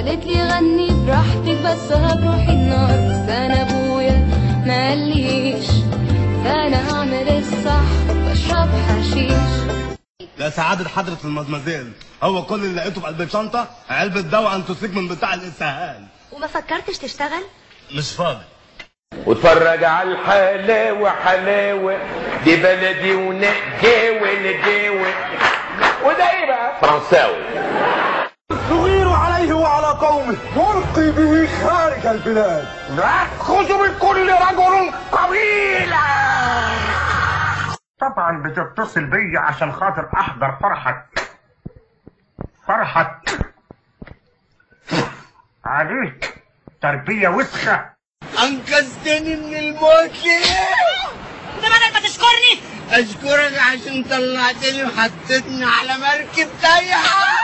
قالت لي غني براحتك بس هتروحي النار، بس انا ابويا ما قاليش، فانا هعمل الصح واشرب حشيش. لا سعادة حضرة المزمزيل، هو كل اللي لقيته في قلب الشنطة علبة دواء انتوسيك من بتاع الإسهال. وما فكرتش تشتغل؟ مش فاضي. واتفرج على الحلاوة، حلاوة دي بلدي ونجاوة نجاوة. وده ايه بقى؟ فرنساوي. نغير عليه وعلى قومه، نلقي به خارج البلاد، نأخذ من كل رجل قبيلة. طبعا بتتصل بي عشان خاطر احضر فرحك، فرحك عليك تربية وسخة. انقذتني من الموت ليه؟ انت بدل ما تشكرني. اشكرك عشان طلعتني وحطيتني على مركب تايهة.